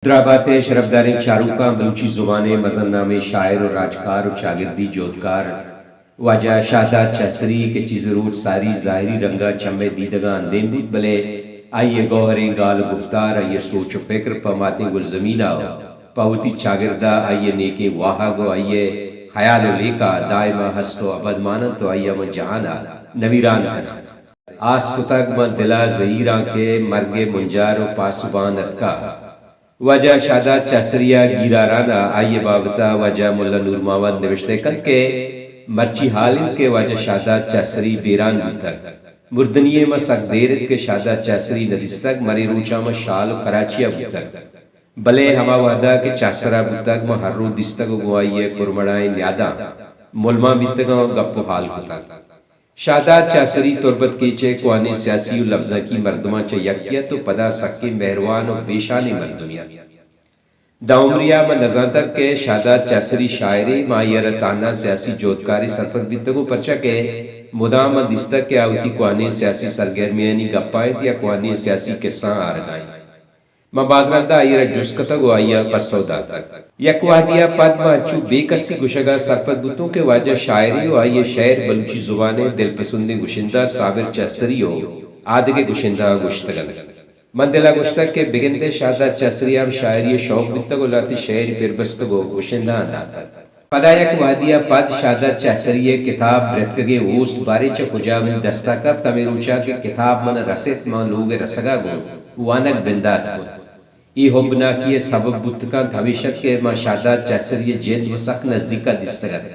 درابات ءِ شرپداریں چاروکاں، بلوچی زبان ءِ مزن نامیں شاعر ءُ راجکار ءُ چاگردی جہدکار واجہ شہداد چہسری کہ چیز روچ ساری ظاہری رنگ ءَ چم ءِ دیدگ ءَ اندیم بوت، بلے آئی ءِ گوہریں گال ءُ گفتار، آئی ءِ سوچ ءُ پکر پہ ماتیں گلزمین ءَ ءُ پہ وتی چاگرد ءَ آئی ءِ نیکیں واہگ ءُ آئی ءِ خیال ءُ لیکہ دائم ءَ ہست ءُ ابد مان انت ءُ آئی ءَ من جہان ءَ نمیران کناں۔ آس کتگ من دل ءَ زہیراں کہ مرگ ءِ منجار ءُ پاسبان اتکا۔ واجہ شہداد چہسری ءِ گیراران ءَ آئی ءِ بابت ءَ واجہ ملا نور محمد نبشتہ کنت کہ مرچی حال انت کہ واجہ شہداد چہسری بیران بوتگ۔ مردنی ءَ من سک دیر انت کہ شہداد چہسری نہ دیستگ، مرے روچاں من شال ءُ کراچی ءَ بوتگ۔ بلے ہما وہد ءَ کہ چہسر ءَ بوتگ، من ہر روچ دیستگ ءُ گوں آئی ءِ پرمڑائیں نیاداں ملمان بیتگاں ءُ گپ ءُ حال کتگ۔ شہداد چہسری تربت کیچ ءِ کوہنیں سیاسی ءُ لبزانکی مردماں چہ یکے ات ءُ پدا سکیں مہروان ءُ بے شانیں مردمے ات۔ داں عمری ءَ من نزانتگ کہ شہداد چہسری شاعرے، من آئی ءَ را تہنا سیاسی جہدکارے سرپد بیتگوں، پرچا کہ مدام من دیستگ کہ آ وتی کوہنیں سیاسی سرگرمیانی گپ ءَ انت یا کوہنیں سیاسی کسہاں آرگ ءَ انت۔ من باز رندا آئی ءَ را جست کتگ ءُ آئی ءَ پسو داتگ۔ یک وہدے ءَ پد من انچو بے کسی گوشگ ءَ سرپد بوتوں کہ واجہ شاعرے ءُ آئی ءِ شعر بلوچی زبان ءِ دلپسندیں گشندہ صابر چہسری ءُ آدگہ گشندہاں گوشتگ انت۔ من دل ءَ گوشتگ کہ بگندئے شہداد چہسری ءَ ہم شاعری ءِ شوق بیتگ ءُ لہتے شعری پر بستگ ءُ گشندہاں داتگ۔ پدا یک وہدے ءَ پد شہداد چہسری ءِ کتاب برتکگیں اوست باریں چہ کجا منی دست ءَ کپت، ہمے روچ ءَ کہ کتاب من ءَ رست، من لوگ ءِ رسگ ءَ گوں وانگ بندات کت۔ اے ہبناکی ءِ سبب بوت کنت ہمیش ات کہ من شہداد چہسری ءِ جند ءَ سک نزیک ءَ دیستگ ات،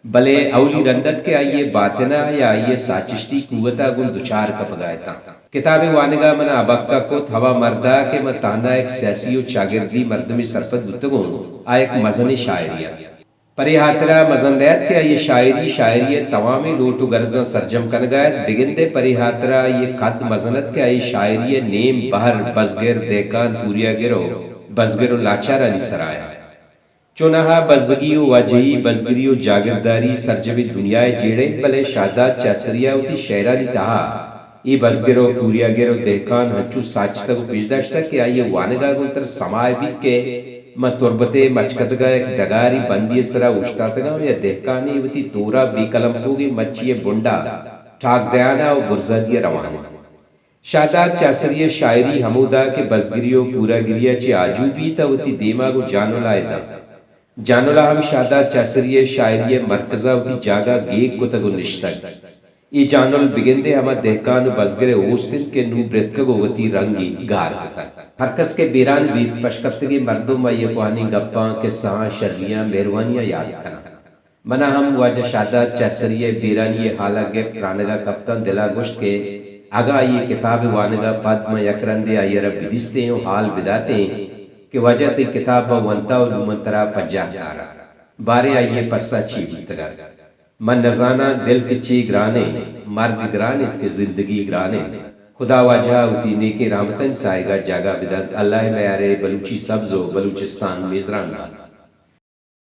بلے اولی رند ات کہ آئی ءِ باتن ءَ یا آئی ءِ ساچشتی قوت ءَ گوں دچار کپگ ءَ اتاں۔ کتاب ءِ وانگ ءَ من ءَ ابکہ کت ہما مرد ءَ کہ من تہنا یک سیاسی ءُ چاگردی مردمے سرپد بوتگوں، آ یک مزنیں شاعرے ات۔ پرے ہاترا مزن نہ ات کہ آئی ءِ شاعری، شاعری ءِ توامیں لوٹ ءُ گرزاں سرجم کنگ ءَ ات، بگندئے پرے ہاترا آئی ءِ قد مزن ات کہ آئی ءِ شاعری ءِ نیم بہر بزگر، دہکان، پوریاگر ءُ بزگر ءُ لاچارانی سرا ات۔ چوناہا بزگی ءُ واجہی، بزگری ءُ جاگرداری سرجمیں دنیا ءِ جیڑہ انت، بلے شہداد چہسری ءَ وتی شعرانی تہا اے بزگر ءُ پوریاگر ءُ دہکان انچو ساچتگ ءُ پیش داشتگ کہ آئی ءِ وانگ ءَ گوں تر سما ءَ بیت کہ من تربت ءِ مچکدگ ءَ یک ڈگاری بندے ءِ سرا اوشتاتگاں یا دہکانے وتی تورا بے کلمپوگیں مچی ءِ بنڈ ءَ ٹاک دیان ءَ ءُ برزادی ءَ روان انت۔ شہداد چہسری ءِ شاعری ہمودا کہ بزگری ءُ پوراگری ءَ چہ آجو بیت ءَ وتی دیم ءَ گوں جانل ءَ ادا۔ جانل ءَ ہم شہداد چہسری ءِ شاعری ءِ مرکز ءَ وتی جاگہ گیگ کتگ ءُ نشتگ۔ اے جانل بگندئے ہما دہکان ءُ بزگر ءِ اوست انت کہ نوں برتکگ ءُ وتی رنگے گار کتگ۔ ہرکس کہ بیران بیت، پشکپتگیں مردم آئی ءِ کوہنیں گپاں، کسہاں، شریاں، مہروانیاں یات کناں۔ من ءَ ہم واجہ شہداد چہسری ءِ بیرانی ءِ ہال ءَ گپت، ترانگ ءَ کپتاں، دل ءَ گوشت کہ اگاں آئی ءِ کتاب ءِ وانگ ءَ پد من یک رندے آئی ءَ را بدیستیں ءُ ہال بداتیں کہ واجہ تئی کتاب من ونتہ ءُ نوں من ترا پجاہ کاراں۔ باریں آئی ءِ پسہ چی بوتگ ات؟ من نزاناں دل کہ چے گران انت، مرگ گران انت کہ زندگی گران انت۔ خدا واجہ ءَ وتی نیکیں رحمتانی ساہگ ءَ جاگہ بدنت۔ اللہ ءِ میار ءَ بلوچی سبز ءُ بلوچستان میزران بات۔